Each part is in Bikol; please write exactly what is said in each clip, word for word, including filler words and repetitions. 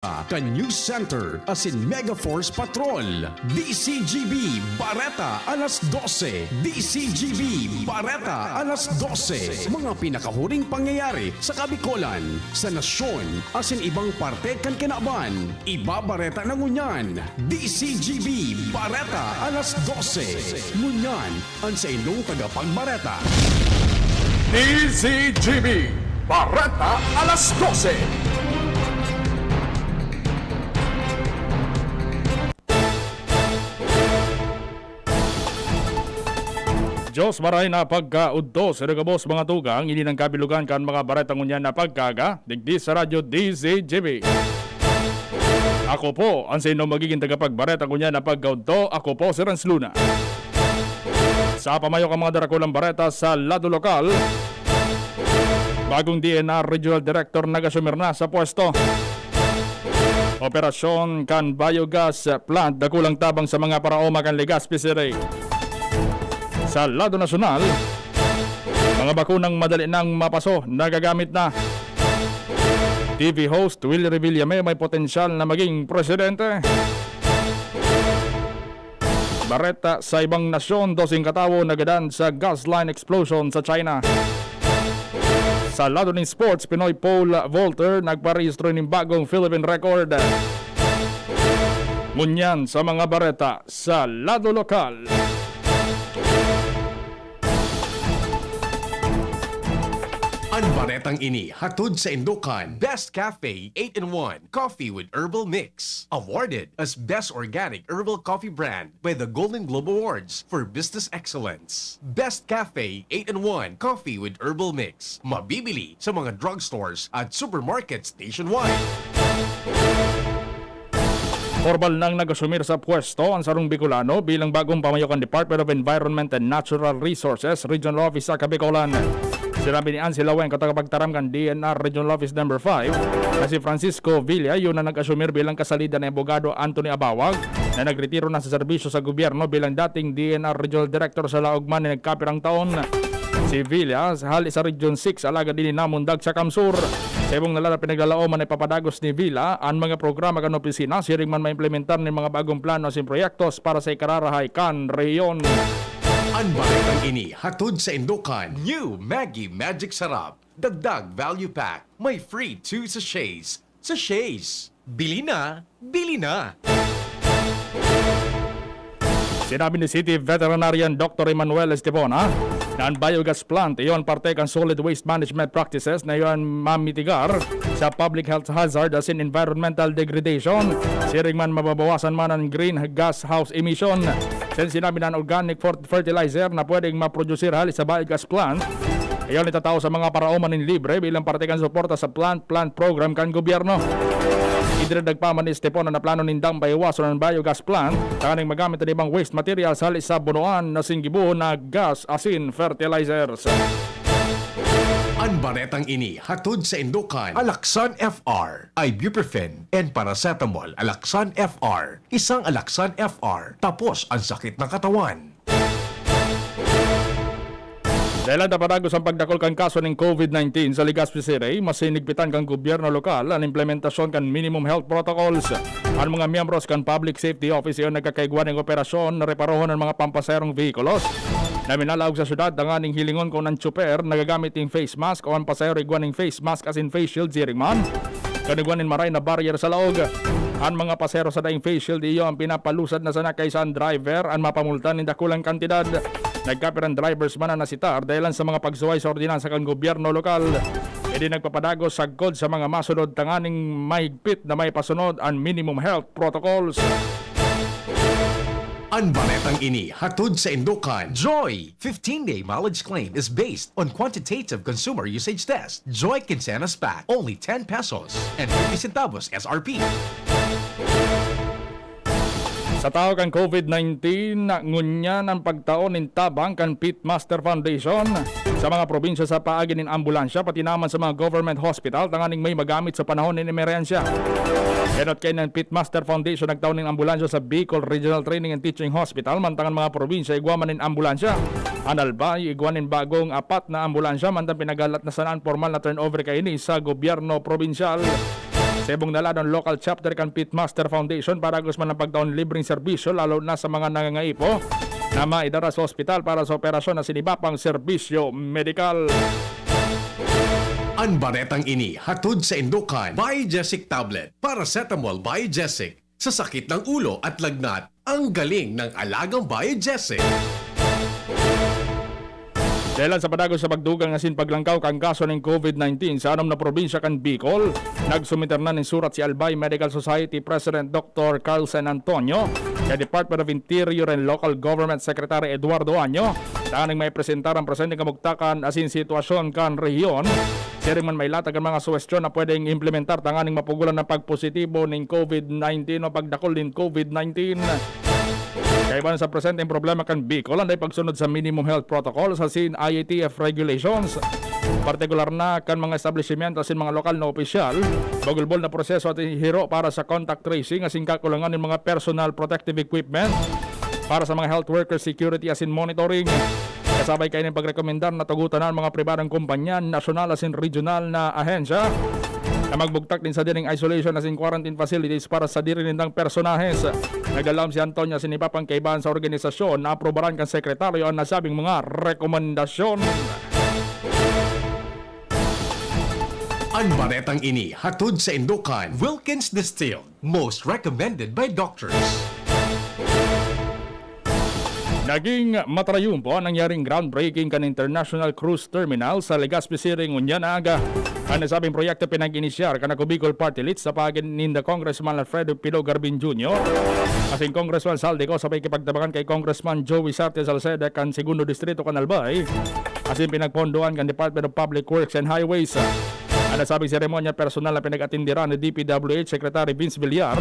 Kan News Center asin Mega Force Patrol. D C G B Bareta alas dose. D C G B Bareta alas dose. Mga pinakahuring pangyayari sa Kabikolan, sa nasyon, asin ibang parte kan kinaban. Ibabareta na ngunyan. D C G B Bareta alas dose. Ngunyan, an saindong tagapagbareta. D C G B, Bareta alas dose. Diyos maray na pagkaudto sa gabos mga tugang, ini nang kabilugan kan mga bareta ngunyan na pagkaaga, digdi sa Radyo D C G B. Ako po ang sa inyong magiging tagapagbareta ngunyan na pagkaudto. Ako po si Renz Luna. Sa pamayo kan mga darakulang bareta sa lado lokal, bagong D N R Regional Director nag-asumir na sa pwesto. Operasyon kan biogas plant, dakulang tabang sa mga paraoma kan Legazpi City. Sa lado nasyonal, mga bakunang madali nang mapaso, nagagamit na. T V host Willy Revillame may potensyal na maging presidente. Bareta sa ibang nasyon, doseng katawo nagadan sa gas line explosion sa China. Sa lado nin sports, Pinoy pole vaulter nagparehistro nin bagong Philippine record. Ngunyan sa mga bareta sa lado lokal. An baretang ini hatod saindo kan Best Cafe eight-in-one Coffee with Herbal Mix, awarded as Best Organic Herbal Coffee Brand by the Golden Globe Awards for Business Excellence. Best Cafe eight-in-one Coffee with Herbal Mix, mabibili sa mga drugstores at supermarkets nationwide. Pormal nang nag-asumir sa pwesto ang sarong Bicolano bilang bagong pamayo kan Department of Environment and Natural Resources Regional Office sa Kabikolan. Sinabi ni Ansi Laweng, tagapagtaram kan D N R Regional Office Number five, na si Francisco Villa, yun na nag-asumir bilang kasalida ni Abogado Anthony Abawag, na nagretiro na sa serbisyo sa gobyerno bilang dating D N R Regional Director sa laog man na nagkapirang taon. Si Villa, hali sa Region six, alagad ini namundag sa Kamsur. Sa ibong nalara pinaglalaoman na ipapadagos ni Villa an mga programa kan opisina, siring man maimplementar nin mga bagong plano asin proyektos para sa ikararahay kan rehiyon. An baretang ini hatod saindo kan New Maggi Magic Sarap. Dagdag Value Pack. May free two sachets. Sachets. Bili na! Bili na! Sinabi ni City Veterinarian Doctor Emmanuel Estepona na an biogas plant iyon parte kan solid waste management practices na iyan mamitigar sa public health hazard asin environmental degradation. Siring man, mababawasan man an green gas house emission. Sen sinabi na an organic fer-, fertilizer na pwedeng maprodusir hali sa biogas plant, iyon itatao sa mga paraoma nin libre bilang parte kan suporta sa plant-plant program kan gobyerno. Idinagdag pa man ni Estepona na plano nindang paiwason an biogas plant tanganing magamit an ibang waste materials hali sa bunoan na singgibo na gas asin fertilizers. An baretang ini hatod saindo kan Alaxan F R, ibuprofen, and paracetamol. Alaxan F R, isang Alaxan F R, tapos ang sakit ng katawan. Dahelan ta padagos an pagdakul kan kaso nin COVID nineteen sa Legazpi City, mas hinigpitan kan gobyerno lokal an implementasyon kan minimum health protocols. An mga miyembros kan Public Safety Office iyon nagkakaigwa nin operasyon na reparohon an mga pampasaherong vehikulos na minalaog sa syudad, tanganing hilingon kun an tsoper nagagamit nin face mask o an pasahero igwa nin face mask asin face shield, siring man kan igwa nin maray na barrier sa laog. An mga pasahero sa daing face shield, iyo an pinapalusad na sana kay sa an driver an mapamulta nin dakulang kantidad. Nagkapirang drivers man an nasitar dahelan sa mga pagsuhay sa ordinansa kan gobyerno lokal. Idi nagpapadagos sagkod sa mga masunod tanganing mahigpit na maipasunod an minimum health protocols. An baretang ini hatod saindo kan Joy. Fifteen-day mileage claim is based on quantitative consumer usage test. Joy Quincenas Pack, only ten pesos and fifty centavos S R P. Sa tahaw kan COVID nineteen, ngunyan an pagtao nin tabang kan Pitmaster Foundation sa mga probinsya sa paagi nin ambulansya, pati naman sa mga government hospital, tanganing may magamit sa panahon nin emerhensya. Enot kaiyan an Pitmaster Foundation nagtao nin ambulansya sa Bicol Regional Training and Teaching Hospital, mantang an mga probinsya igwa man nin ambulansya. An Albay igwa nin bagong apat na ambulansya, mantang pinaghalat na sana an pormal na turnover kaini sa gobyerno probinsyal. Sa Tebong na ladon local chapter kan Pitmaster Foundation padagos man ang pagtaon libreng serbisyo, lalo na sa mga nangangaipo na maidara sa ospital para sa operasyon asin iba pang serbisyo medikal. An baretang ini hatod sa indokan Biogesic Tablet, Paracetamol Biogesic, sa sakit ng ulo at lagnat. Ang galing ng alagang Biogesic. Dahilan sa padagos sa pagdugang asin paglangkaw kan kaso nin COVID nineteen sa anom na probinsya kan Bicol, nagsumiter na nin surat si Albay Medical Society President Doctor Carl San Antonio kay Department of Interior and Local Government Secretary Eduardo Año tanganing maipresentar ang presenteng kamugtakan asin sitwasyon kan rehiyon. Siring man mailatag an mga suwestyon na pwedeng implementar tanganing mapugolan an pagpositibo nin COVID nineteen o pagdakul nin COVID nineteen. Kaiba na sa presenteng problema kan Bicol, anday pagsunod sa minimum health protocols asin I A T F regulations, partikular na kan mga establishmento asin mga lokal na opisyal. Bagulbol na proseso at hiro para sa contact tracing asin kakulangan nin mga personal protective equipment para sa mga health worker security asin monitoring. Kasabay kaini an pagrekomendar na tugotan na an mga pribadong kompanya, nasyonal asin regional na ahensya na magbugtak nin sadiring isolation asin quarantine facilities para sa sadiri nindang personahes. Naglalam si Antonio asin iba pang kaibahan sa organisasyon na aprubaran kan sekretaryo an nasabing mga rekomendasyon. An baretang ini hatod sa indokan Wilkins Distilled, most recommended by doctors. Naging matarayumpo an nangyaring groundbreaking kan International Cruise Terminal sa Legazpi City ngunyan na aga. An nasabing proyekto pinag-inisyar kan Ako Bicol Party List sa paagi ninda Congressman Alfredo Pilo Garbin Junior asin Congressman Sal Dico sabay kipagtabangan kay Congressman Joey Sarte Salceda kan Segundo Distrito kan Albay asin pinagpondohan kan Department of Public Works and Highways. An nasabing seremonya personal na pinag-atindiran ni D P W H Secretary Vince Villar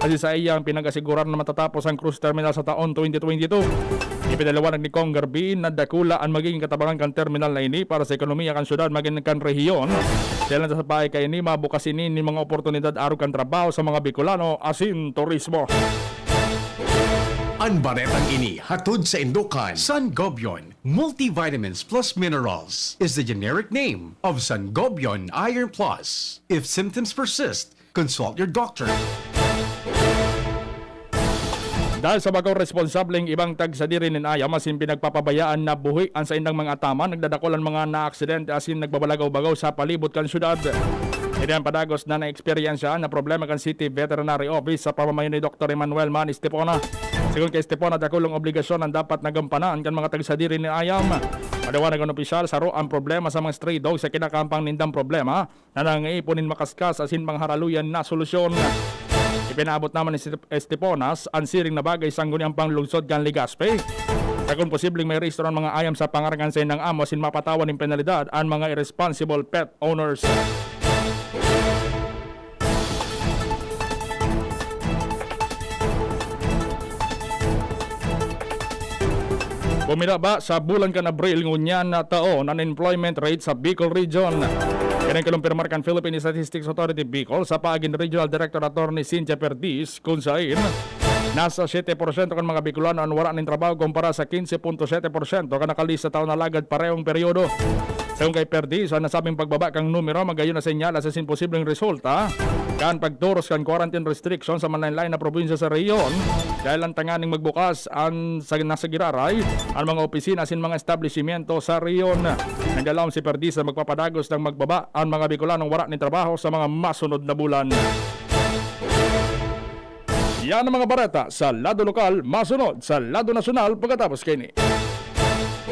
asin saiyang pinag-asigurar na matatapos ang cruise terminal sa taon twenty twenty-two. Ipinaliwanag ni Cong Garbin na dakula an magiging katabangan kan terminal na ini para sa ekonomiya kan syudad magin kan rehiyon. Dahilan sa paagi kaini, mabukas ini nin mga oportunidad arog kan trabaho sa mga Bicolano asin turismo. An baretang ini hatod sa indokan Sangobion Multivitamins Plus Minerals is the generic name of Sangobion Iron Plus. If symptoms persist, consult your doctor. Dahil sa bako responsableng ibang tagsadiri nin ayam asin pinagpapabayaan na buhi an saindang mga ataman, nagdadakul an mga naaksidente asin nagbabalagaw-bagaw sa palibot kan syudad. Ini an padagos na naeksperyensyahan na problema kan City Veterinary Office sa pamamayo ni Doktor Emmanuel Man Estepona. Sigon kay Estepona, dakul an obligasyon an dapat nagampanan kan mga tagsadiri nin ayam. Paliwanag kan opisyal, saro an problema sa mga stray dogs sa kinakahampang nindang problema na nangaipon nin makaskas asin pangharaluyan na solusyon. Ipinaabot naman ni Estep-, Esteponas an siring na bagay sangguniang panglungsod kan Legazpi. Sa kun posibleng mairehistro an mga ayam sa pangaran kan saindang amo asin mapatawan nin penalidad an mga irresponsible pet owners. Buminaba sa bulan kan Abril ngunyan na taon an employment rate sa Bicol Region. Kaya kinumpirmar kan Philippine Statistics Authority Bicol sa paagi ni Regional Director Attorney Cynthia Perdiz, kun sain nasa siyete porsyento kan mga Bicolano an wara nin trabaho kumpara sa kinse punto siyete porsyento kan nakalista taon na alagad parehong peryodo. Sigon kay Perdiz, an nasabing pagbaba kan numero magayon na senyales asin posibleng resulta kan pagturos kan quarantine restriction sa manlaen-laen na probinsya sa rehiyon, dahil an tanganing magbukas an sa, na sa giraray an mga opisina asin mga establishimento sa rehiyon. Naglaom si Perdiz na magpapadagos na magbaba an mga Bicolanong wara nin trabaho sa mga masunod na bulan. Yan ang mga bareta sa lado lokal, masunod sa lado nasyonal pagkatapos kaini.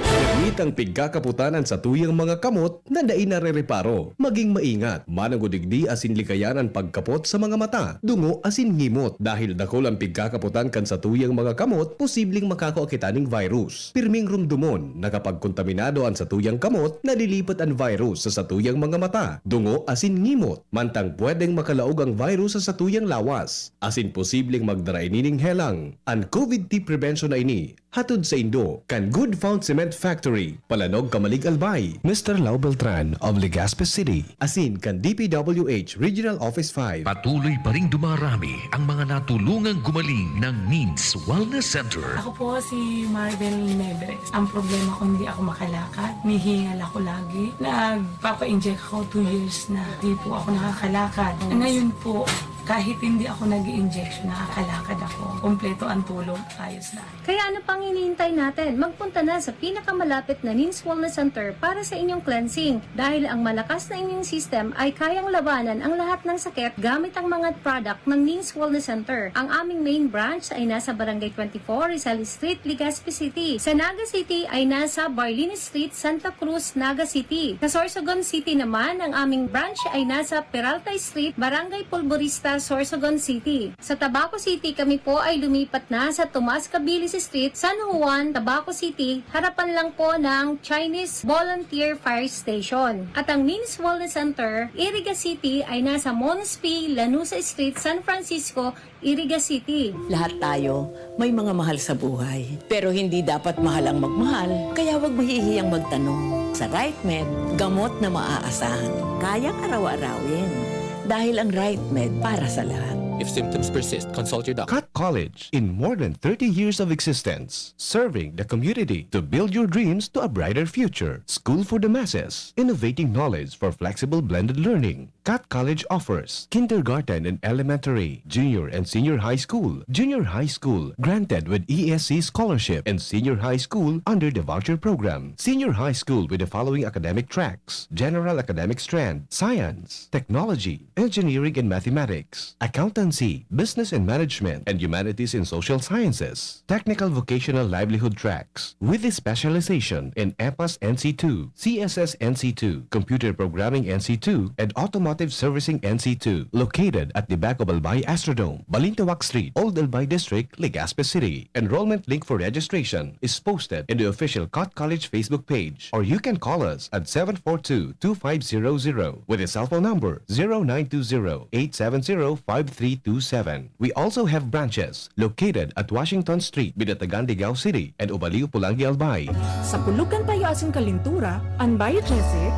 Permitang pigkakapotan an satuyang mga kamot na dai narereparo. Maging maingat, manongod digdi asin likayan an pagkapot sa mga mata, dungo asin ngimot. Dahil dakul an pigkakapotan kan satuyang mga kamot, posibleng makakua kita ning virus. Pirming rumdomon na kapag kontaminado an satuyang kamot, nalilipat an virus sa satuyang mga mata, dungo asin ngimot. Mantang pwedeng makalaog ang virus sa satuyang lawas, asin posibleng magdara ini ning helang. An COVID T prevention na ini Hatod sa indo kan Good Found Cement Factory, Palanog, Camalig, Albay. Mister Lau Beltran of Legazpi City. Asin kan D P W H Regional Office five. Patuloy pa ring dumarami ang mga natulungang gumaling ng Nins Wellness Center. Ako po si Maribel Nebres. Ang problema ko, hindi ako makalakad. Nihingal ako lagi. Nagpapa-inject ako two years na. Di po ako nakakalakad. Ngayon po, kahit hindi ako nag-injection, nakakalakad ako. Kompleto ang tulog. Ayos na. Kaya ano pang hinihintay natin? Magpunta na sa pinakamalapit na Nins Wellness Center para sa inyong cleansing. Dahil ang malakas na immune system ay kayang labanan ang lahat ng sakit gamit ang mga product ng Nins Wellness Center. Ang aming main branch ay nasa Barangay twenty-four, Rizal Street, Legazpi City. Sa Naga City ay nasa Barlini Street, Santa Cruz, Naga City. Sa Sorsogon City naman, ang aming branch ay nasa Peralta Street, Barangay Polvorista, Sorsogon City. Sa Tabaco City, kami po ay lumipat na sa Tomas Cabilis Street, San Juan, Tabaco City, harapan lang po ng Chinese Volunteer Fire Station. At ang Nins Wellness Center, Iriga City, ay nasa Monospi, Lanusa Street, San Francisco, Iriga City. Lahat tayo may mga mahal sa buhay. Pero hindi dapat mahal ang magmahal, kaya huwag mahihiyang magtanong. Sa RightMed, gamot na maaasahan, kayang araw-arawin. Dahil ang RightMed para sa lahat. If symptoms persist, consult your doctor. Cat College, in more than thirty years of existence, serving the community to build your dreams to a brighter future. School for the masses, innovating knowledge for flexible blended learning. Cat College offers kindergarten and elementary, junior and senior high school, junior high school granted with E S C scholarship, and senior high school under the voucher program. Senior high school with the following academic tracks: general academic strand, science, technology, engineering and mathematics, accountancy, business and management, and humanities and social sciences. Technical vocational livelihood tracks with a specialization in EPAS N C two, C S S N C two, computer programming N C two, and automotive servicing N C two, located at the back of Albay Astrodome, Balintawak Street, Old Albay District, Legazpi City. Enrollment link for registration is posted in the official Cat College Facebook page, or you can call us at seven four two, two five zero zero with a cell phone number zero nine two zero, eight seven zero, five three two seven. We also have branches located at Washington Street, Binatagan, Digao City, and Ubaliw, Pulangi, Albay. Sa pulugan payo asin kalintura, an Biogesic,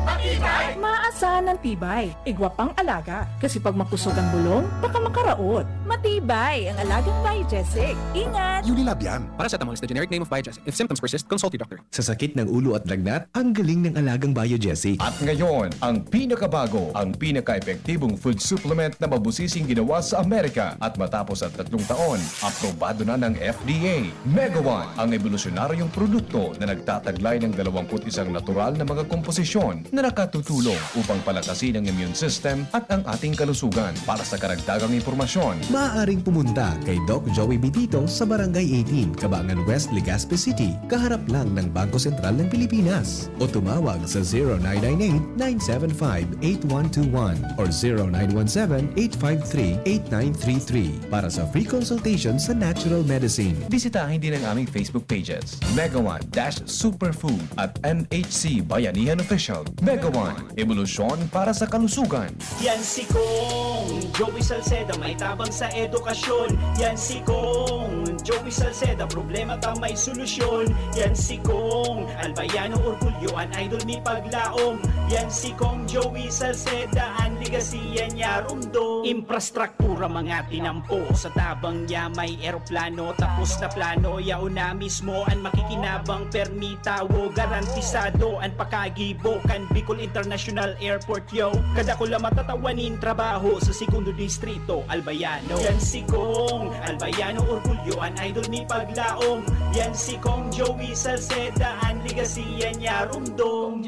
maasahan an tibay, igwa pang alaga. Kasi pag makusog an bulong, baka makaraot. Matibay ang alagang Biogesic. Ingat! Unilab yan. Paracetamol is the generic name of Biogesic. If symptoms persist, consult your doctor. Sa sakit ng ulo at lagnat, ang galing ng alagang Biogesic. At ngayon, ang pinakabago, ang pinaka-epektibong food supplement na mabusising ginawa sa Amerika at matapos ang tatlong taon, aprobado na ng F D A. Mega One, ang ebolusyonaryong produkto na nagtataglay ng dalawampu't isang natural na mga komposisyon na nakatutulong upang palakasin ang immune system at ang ating kalusugan. Para sa karagdagang impormasyon, Maaaring pumunta kay Doc Joey Bitito sa Barangay eighteen, Cabangan West, Legazpi City, kaharap lang ng Bangko Sentral ng Pilipinas. O tumawag sa zero nine nine eight, nine seven five, eight one two one or zero nine one seven, eight five three, eight nine three three para sa free consultation sa natural medicine. Bisitahin din ang aming Facebook pages, Mega One dash Superfood at N H C Bayanihan Official. Mega One, ebolusyon para sa kalusugan. Yan si Kong Joey Salceda, may tabang sa edukasyon. Yan si Kong Joey Salceda, problema ta may solusyon. Yan si Kong Albayano Orgulyo, an idol mi paglaom. Yan si Kong Joey Salceda, an legacy yan niya rumdom. Infrastruktura mga tinampo, sa tabang niya may eroplano. Tapos na plano, yaon na mismo an makikinabang, permi tawo, garantisado an pakagibo kan Bicol International Airport. Yo, kadakula matatawa nin trabaho sa segundo distrito, Albayano. Yan si Kong Albayano, orgulyo an idol mi paglaom. Yan si Kong Joey Salceda, an legacy yan niya rumdom.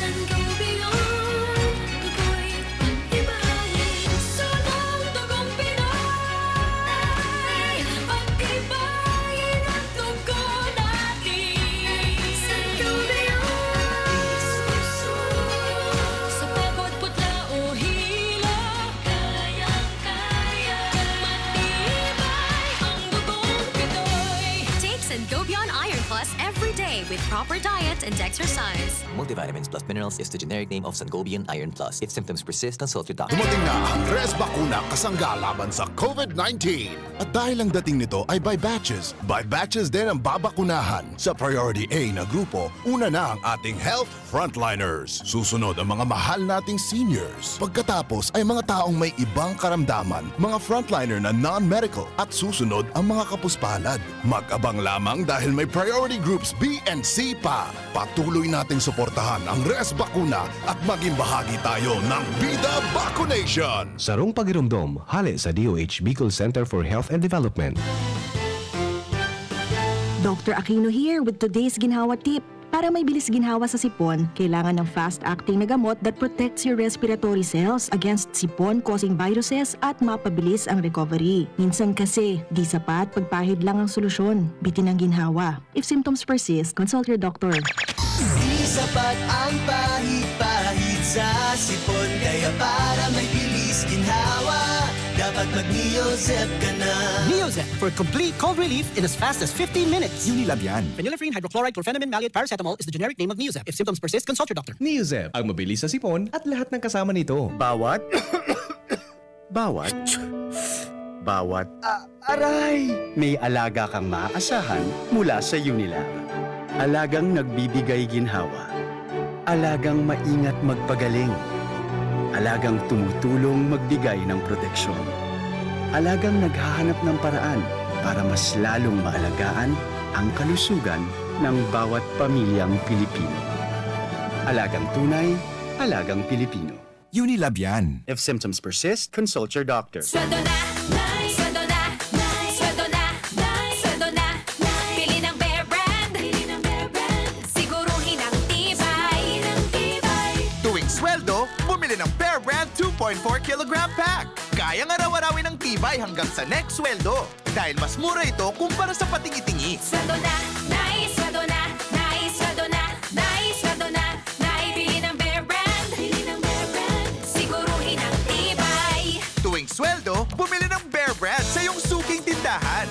San Gobion, ako'y pag-ibahin. Sunang dugong Pinoy, pag-ibahin ang dugo natin. San Gobion, sa pagod, putla o hilo, kayang-kaya, matibay ang dugong Pinoy. Take Sangobion Iron Plus every day with proper diet and exercise. Multivitamins plus minerals is the generic name of Sangobion Iron Plus. If symptoms persist, consult your doctor. Dumating na ang Res Bakuna kasangga laban sa COVID nineteen. At dahil ang dating nito ay by batches, by batches din ang babakunahan. Sa Priority A na grupo, una na ang ating health frontliners. Susunod ang mga mahal nating seniors. Pagkatapos ay mga taong may ibang karamdaman, mga frontliner na non-medical, at susunod ang mga kapuspalad. Mag-abang lamang dahil may priority groups B and C pa. Patuloy nating suportahan ang Res Bakuna at maging bahagi tayo ng Bida Vacunation! Sarong pagiromdom, hale sa D O H Bicol Center for Health and Development. Doctor Aquino here with today's ginhawa tip. Para may bilis ginhawa sa sipon, kailangan ng fast-acting na gamot that protects your respiratory cells against sipon-causing viruses at mapabilis ang recovery. Minsan kasi, di sapat pagpahid lang ang solusyon. Bitin ang ginhawa. If symptoms persist, consult your doctor. Di sapat ang pahid-pahid sa sipon. Kaya para may bilis ginhawa, dapat mag-Neozep ka na. Neozep for complete cold relief in as fast as fifteen minutes. Unilabian. Phenylephrine hydrochloride chlorphenamine maleate paracetamol is the generic name of Neozep. If symptoms persist, consult your doctor. Neozep, ang mabilis sa sipon at lahat ng kasama nito. Bawat, bawat, bawat, ah, aray! May alaga kang maaasahan mula sa Unilab. Alagang nagbibigay ginhawa. Alagang maingat magpagaling. Alagang tumutulong magbigay ng proteksyon. Alagang naghahanap ng paraan para mas lalong maalagaan ang kalusugan ng bawat pamilyang Pilipino. Alagang tunay, alagang Pilipino. Unilabian. If symptoms persist, consult your doctor. Sweldo na, Nay! Sweldo na, Nay! Sweldo na, Nay! Sweldo na, Nay! Bili ng Bear Brand! Bili ng Bear Brand! Siguruhin ang tibay! Ng tibay! Tuwing sweldo, bumili ng Bear Brand two point four kilogram pack. Kayang araw-arawin ang tibay hanggang sa next sweldo. Dahil mas mura ito kumpara sa patingi-tingi. Sweldo na, Nay! Sweldo na, Nay! Sweldo na, Nay! Sweldo na, Nay! Bili ng Bear Brand! Bili ng Bear Brand! Siguruhin ang tibay! Tuwing sweldo, bumili ng Bear Brand sa iyong suking tindahan.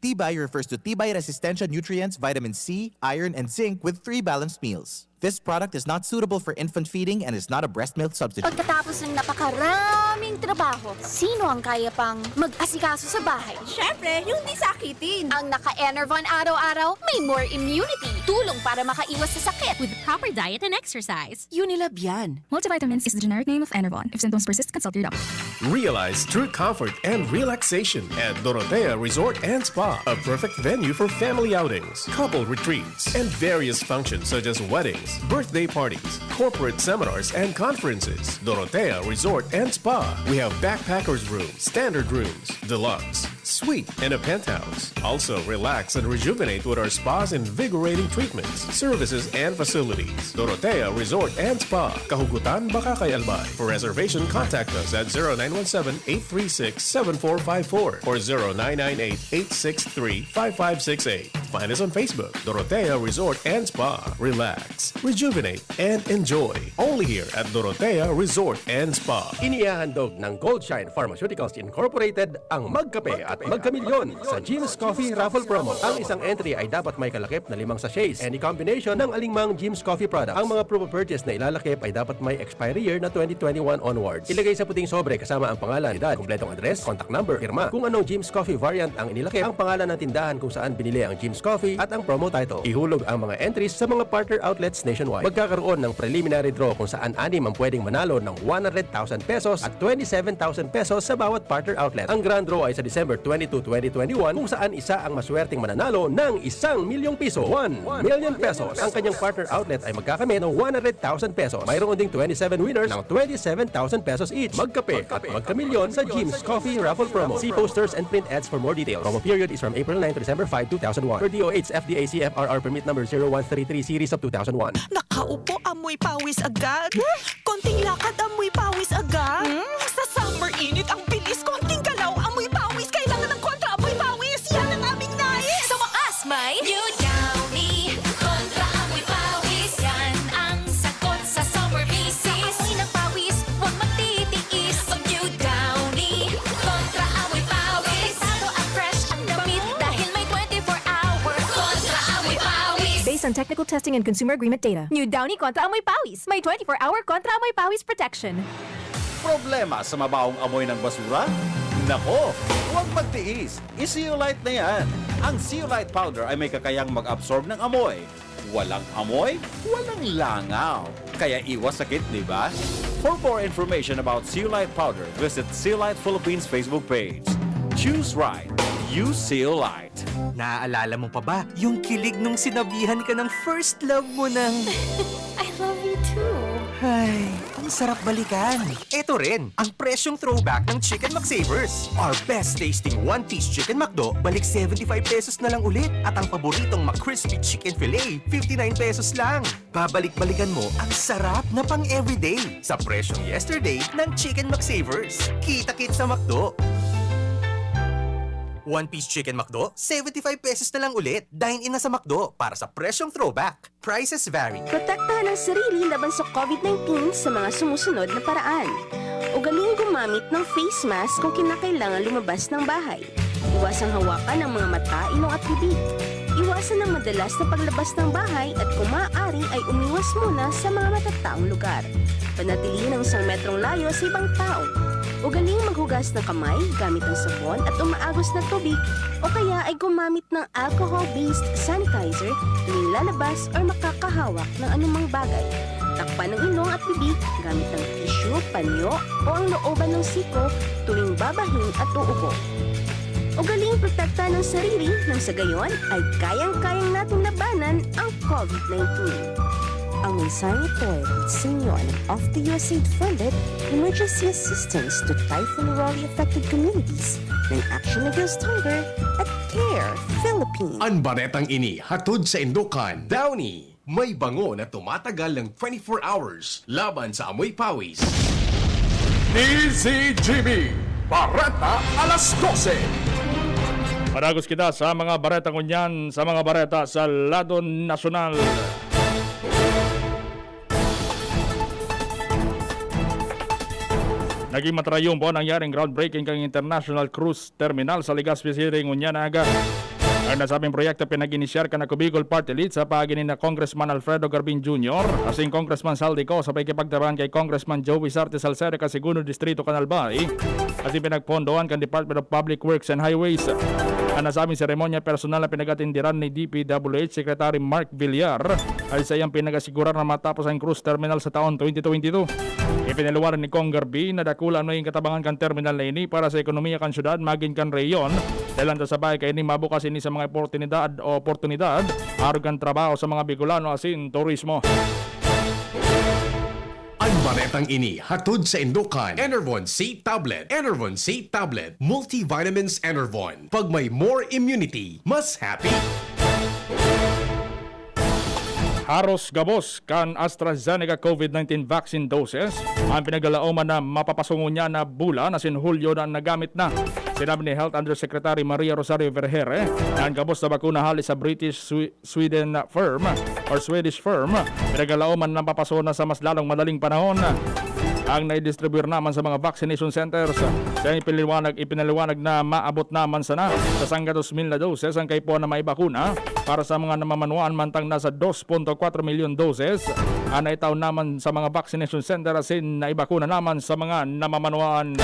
Tibay refers to tibay resistensya nutrients, vitamin C, iron, and zinc with three balanced meals. This product is not suitable for infant feeding and is not a breast milk substitute. Pagkatapos ng napakaraming trabaho, sino ang kaya pang mag-asikaso sa bahay? Siyempre, yung di sakitin. Ang naka-Enervon araw-araw, may more immunity. Tulong para makaiwas sa sakit. With proper diet and exercise. Unilab yan. Multivitamins is the generic name of Enervon. If symptoms persist, consult your doctor. Realize true comfort and relaxation at Dorotea Resort and Spa, a perfect venue for family outings, couple retreats, and various functions such as weddings, birthday parties, corporate seminars, and conferences. Dorotea Resort and Spa. We have backpackers room, standard rooms, deluxe, suite, and a penthouse. Also, relax and rejuvenate with our spa's invigorating treatments, services, and facilities. Dorotea Resort and Spa, Kahugutan, Bacacay, Albay. For reservation, contact us at zero nine one seven, eight three six, seven four five four or zero nine nine eight, eight six three, five five six eight. Find us on Facebook, Dorotea Resort and Spa. Relax, rejuvenate, and enjoy. Only here at Dorotea Resort and Spa. Inihahandog ng Goldshine Pharmaceuticals Incorporated ang Magkape at Magkamilyon sa Jim's Coffee Raffle Promo. Ang isang entry ay dapat may kalakip na limang sachets. Any combination ng alingmang Jim's Coffee product. Ang mga proof of purchase na ilalakip ay dapat may expiry year na twenty twenty-one onwards. Ilagay sa puting sobre kasama ang pangalan, edad, kompletong address, contact number, pirma. Kung anong Jim's Coffee variant ang inilakip, ang pangalan ng tindahan kung saan binili ang Jim's Coffee at ang promo title. Ihulog ang mga entries sa mga partner outlets nationwide. Magkakaroon ng preliminary draw kung saan anim ang pwedeng manalo ng one hundred thousand pesos at twenty-seven thousand pesos sa bawat partner outlet. Ang grand draw ay sa December twenty-two, twenty twenty-one, kung saan isa ang maswerteng mananalo ng isang milyong piso, one million pesos. Ang kanyang partner outlet ay magkakamit ng one hundred thousand pesos. Mayroon ding twenty-seven winners ng twenty-seven thousand pesos each. Magkape at magkamilyon sa Jim's Coffee Raffle Promo. See posters and print ads for more details. Promo period is from April nine to December five, two thousand one. Per D O H F D A C F R R permit number zero one three three series of two thousand one. Nakaupo, amoy pawis agad. Konting lakad, amoy pawis agad. Hmm? Sa summer init, ang bilis. Konting galaw, amoy pawis. Kailangan ng kontra amoy pawis. Yan ang aming nais. Sa wakas, may New Downy. Kontra amoy pawis. Yan ang sagot sa summer bisis. Amoy ng pawis, huwag magtitiis. Mag New Downy. Kontra amoy pawis. Delikado at fresh ang damit dahil may twenty-four hour kontra amoy pawis. Technical testing and consumer agreement data. New Downy Kontra Amoy Pawis. May twenty-four hour Kontra Amoy Pawis protection. Problema sa mabawong amoy ng basura? Nako, huwag magtiis. I-Zeolite na yan. Ang Zeolite Powder ay may kakayang mag-absorb ng amoy. Walang amoy, walang langaw. Kaya iwas sakit, di ba? For more information about Zeolite Powder, visit Zeolite Philippines Facebook page. Choose right. Use Zeolite. Naaalala mo pa ba yung kilig nung sinabihan ka ng first love mo ng... I love you too. Ay, ang sarap balikan. Eto rin, ang presyong throwback ng Chicken McSavers. Our best tasting one-piece Chicken McDo, balik seventy-five pesos na lang ulit. At ang paboritong McCrispy Chicken Fillet, fifty-nine pesos lang. Babalik-balikan mo ang sarap na pang-everyday sa presyong yesterday ng Chicken McSavers. Kita-kit sa McDo! One-piece Chicken McDo, seventy-five pesos na lang ulit. Dine-in na sa McDo para sa presyong throwback. Prices vary. Protektahan ang sarili laban sa COVID nineteen sa mga sumusunod na paraan. Ugaling gumamit ng face mask kung kinakailangan lumabas ng bahay. Iwasang hawakan ang mga mata, ilong at bibig. Iwasan ang madalas na paglabas ng bahay at kung maaari ay umiwas muna sa mga matataong lugar. Panatilihin ang isang metrong layo sa ibang tao. Ugaling maghugas ng kamay gamit ang sabon at umaagos na tubig o kaya ay gumamit ng alcohol-based sanitizer tuwing lalabas or makakahawak ng anumang bagay. Takpan ang ilong at bibig gamit ang tissue, panyo o ang looban ng siko tuwing babahin at uubo. Ugaling protektahan ang sarili nang sa gayon ay kayang-kayang natin labanan ang COVID nineteen. Ang mensaheng ito ay hatid sa inyo ng Off the U S A funded Emergency Assistance to Typhoon Raleigh Affected Communities ng Action Against Hunger at CARE Philippines. An baretang ini hatod saindo kan Downy. May bango na tumatagal ng twenty-four hours laban sa amoy pawis. D Z G B, Bareta alas dose. Padagos kita sa mga bareta ngunyan, sa mga bareta sa lado nasyonal. Naging matrayon po ang nangyaring groundbreaking kan International Cruise Terminal sa Legazpi City ngunyan na aga. Ang nasabing proyekto pinag-inisyar kan Ako Bicol Party List sa paagi ni na Congressman Alfredo Garbin Junior, asin Congressman Saldi Co sa pakikipagtabangan kay Congressman Joey Sarte Salcedo kan Segundo Distrito kan Albay, asin pinagpondohan kan Department of Public Works and Highways. Ang nasabing seremonya personal na pinag-atindiran ni D P W H Secretary Mark Villar, ay saiyang pinag-asigurar na matapos ang cruise terminal sa taon twenty twenty-two. Ipinaliwanag ni Cong Garbi na dakula an magin katabangan kan terminal na ini para sa ekonomiya kan syudad magin kan rehiyon, dahil an sabay kaini mabukas ini sa mga oportunidad o oportunidad arog kan trabaho sa mga Bicolano asin turismo. An baretang ini hatod saindo kan Enervon C Tablet. Enervon C Tablet. Multivitamins Enervon. Pag may more immunity, mas happy. Haros gabos kan AstraZeneca COVID nineteen vaccine doses ang pinaglalaoman na mapapasungon niya na bulan asin Hulyo na nagamit na. Sinabi ni Health Undersecretary Maria Rosario Vergeire na ang gabos na bakuna hali sa British Swi- Sweden firm or Swedish firm, pinaglalaoman na mapapasuna sa mas lalong madaling panahon. Ang naidistribuyar naman sa mga vaccination centers. Sa ipinaliwanag, ipinaliwanag na maabot naman sana sa sangga dos mil na doses ang kaipuhan na maibakuna para sa mga namamanwaan, mantang nasa dos punto kwatro milyon doses ang naitao naman sa mga vaccination center asin naibakuna naman sa mga namamanwaan.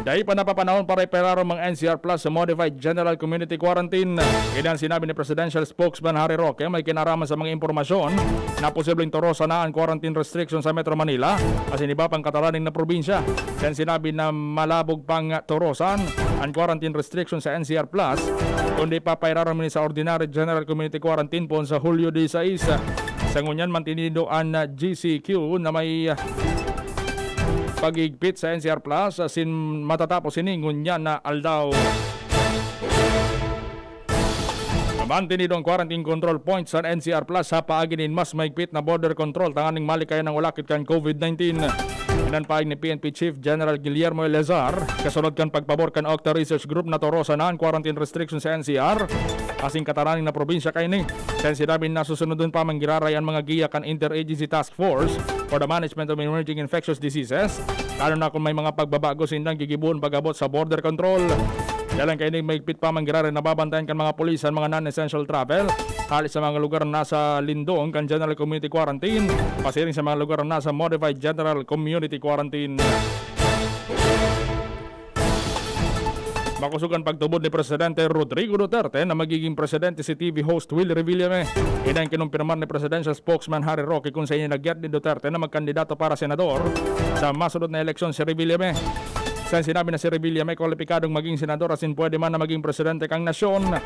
Dai pa napapanahon para ipararom ang N C R Plus sa Modified General Community Quarantine. Ini ang sinabi ni Presidential Spokesman Harry Roque, may kinaraman sa mga impormasyon na posibleng torosan na ang quarantine restriction sa Metro Manila asin iba pang katalaning na probinsya. Sa sinabi na malabog pang torosan ang quarantine restriction sa N C R Plus, kundi papairarom ini sa Ordinary General Community Quarantine poon sa Hulyo disais. Sa ngunyan, mantinido an G C Q na may paghigpit sa N C R Plus asin matatapos ini ngunyan na aldaw. Mantinido an quarantine control point sa N C R Plus sa paagi nin mas mahigpit na border control tanganing malikayan ang ulakit kan COVID nineteen. Inan paagi ni P N P Chief General Guillermo Eleazar, kasunod kan pagpabor kan Octa Research Group na torosan na an quarantine restriction sa N C R, asin katalaning na probinsya kaini. Sa sinabi na susunodon pa man giraray an mga giya kan Interagency Task Force for the Management of Emerging Infectious Diseases, lalo na kung may mga pagbabago sindang gigibohon pag-abot sa border control. Dalan kaini, mahigpit pa man giraray nababantayan kan mga pulis an mga non-essential travel hale sa mga lugar na nasa lindong kan General Community Quarantine, pasiring sa mga lugar na nasa Modified General Community Quarantine. Makosog an pagtubod ni Presidente Rodrigo Duterte na magiging presidente si T V host Will Revillame. Ini an kinumpirmar ni Presidential Spokesman Harry Roque kun sa ini nagyat ni Duterte na magkandidato para senador sa masunod na eleksyon si Revillame. Sa sinabi na si Revillame kwalipikadong maging senador asin pwede man na maging presidente kan nasyon.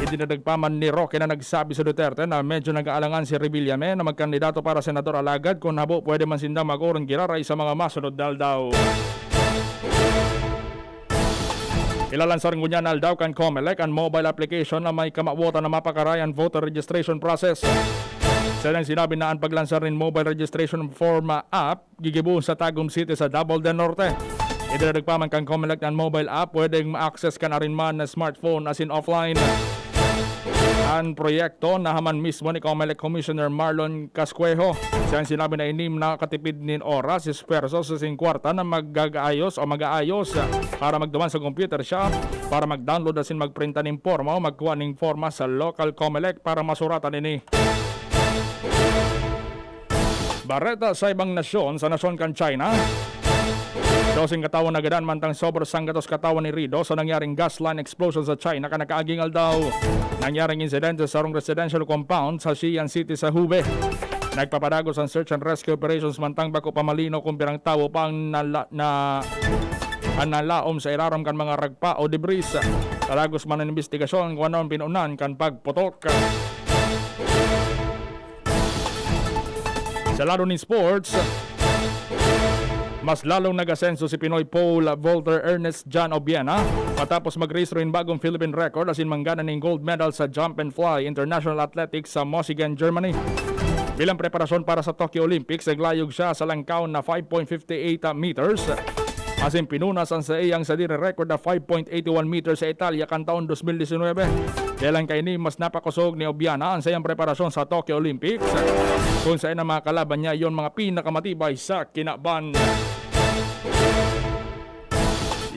Idinagdag pa man ni Roque na nagsabi si Duterte na medyo nag-aalangan si Revillame na magkandidato para senador, alagad kun habo, pwede man sinda mag-orong giraray sa mga masunod na aldaw. Ilalansar ngunyan na aldaw kan Comelec an mobile application na may kamawotan na mapakaray an voter registration process. Sa sinabi na an paglansar nin mobile registration form app, gigibo sa Tagum City sa Davao del Norte. Idinagdag pa man kan Comelec na an mobile app pwedeng ma-access kan arin man na smartphone asin offline. An proyekto nahaman mismo ni Comelec Commissioner Marlon Cascuejo. Siya an sinabi na ini nakakatipid nin oras, esfuerso asin kwarta na magagaayos o mag-aayos para magduman sa computer shop para mag-download asin magprinta nin porma o magkuha nin porma sa local Comelec para masuratan ini. Bareta sa ibang nasyon, sa nasyon kan China, doseng katawan nagadan mantang sobra sanggatos katawan herido sa nangyaring gas line explosion sa China kan nakaaging aldaw. Nangyaring insidente sa sarong residential compound sa Xi'an City sa Hubei. Nagpapadagos an search and rescue operations mantang bako pa malinaw kung pirang tawo pa ang nala-, na, ang nalaom sa irarom kan mga ragpa o debris. Talagos man an imbestigasyon kung ano ang pinunan kan pagputok. Sa lado nin sports, mas lalong nag-asenso si Pinoy pole vaulter Ernest John Obiena matapos magrehistro nin bagong Philippine record asin manggana nin gold medal sa jump and fly International Athletics sa Mössingen, Germany. Bilang preparasyon para sa Tokyo Olympics, naglayog siya sa langkaw na five point fifty eight meters. Asin pinunas an saiyang sadiri record na five point eighty one meters sa Italia kan taon dos mil disinwebe. Dahelan kaini, mas napakosog ni Obiana an saiyang preparasyon sa Tokyo Olympics, kun saen ang mga kalaban niya iyon mga pinakamatibay sa kinaban.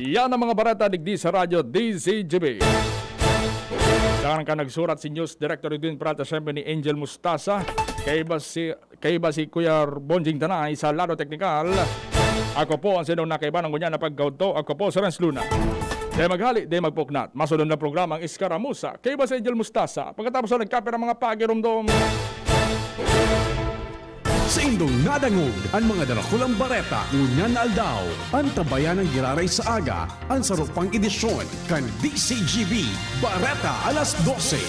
Yan ang mga bareta digdi sa Radyo D Z G B. Sa ngaran kan nagsurat, si News Director Edwin Peralta, siyempre ni Angel Mustasa, kaiba si, kaiba si Kuya Bonjing Tanay sa lado teknikal. Ako po ang sinong nakaiba ng ngunyan na pagkaudto. Ako po si Renz Luna. Di maghali, di magpuknat. Masunod na programa ang Iskaramusa. Kaiba si Angel Mustasa. Pagkatapos na nagkape ng mga pagirumdom. Saindong nadangog an mga darakulang bareta ngunyan na aldaw. Antabayan ang giraray sa aga, an saro pang edisyon kan D C G B Bareta alas dose.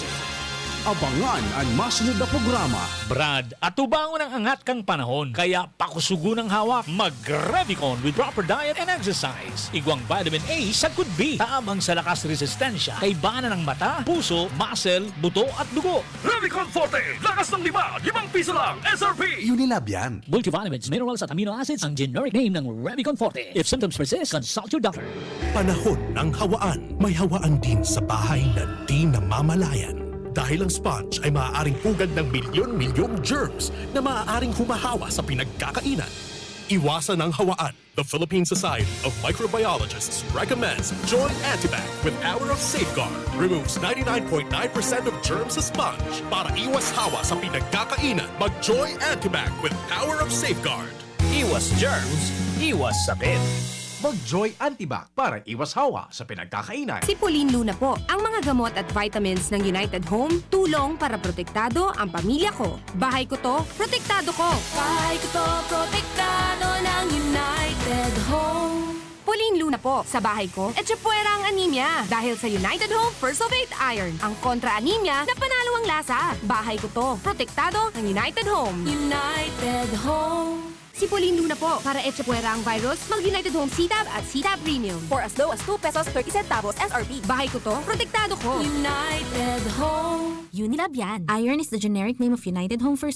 Abangan an masunod na programa. Brad, atubangon ang angat kan panahon, kaya pakusugon ang hawak. Mag-Revicon with proper diet and exercise. Igwang vitamin A sagkod B, tabang sa lakas resistensya, kaibanan ng mata, puso, muscle, buto at dugo. Revicon Forte, lakas ng lima, limang piso lang, S R P. Unilab yan. Multivitamins, minerals at amino acids ang generic name ng Revicon Forte. If symptoms persist, consult your doctor. Panahon ng hawaan. May hawaan din sa bahay na di namamalayan. Dahil ang sponge ay maaaring pugad ng milyon-milyong germs na maaaring humahawa sa pinagkakainan. Iwasan ang hawaan. The Philippine Society of Microbiologists recommends Joy Antibac with Power of Safeguard. Removes ninety-nine point nine percent of germs sa sponge. Para iwas hawa sa pinagkakainan, mag Joy Antibac with Power of Safeguard. Iwas germs, iwas sakit. Mag Joy Antibac para iwas hawa sa pinagkakainan. Si Pauline Luna po. Ang mga gamot at vitamins ng United Home, tulong para protektado ang pamilya ko. Bahay ko to, protektado ko. Bahay ko to, protektado ng United Home. Pauline Luna po. Sa bahay ko, etsa puwera ang anemia. Dahil sa United Home First of Eight Iron, ang kontra anemia na panalo ang lasa. Bahay ko to, protektado ng United Home. United Home. Si Pauline Luna po. Para etsa puwera ang virus, mag United Home C-Tab at C-Tab Premium. For as low as two pesos thirty centavos S R P. Bahay ko to, protektado ko. United Home. Unilab yan. Iron is the generic name of United Home for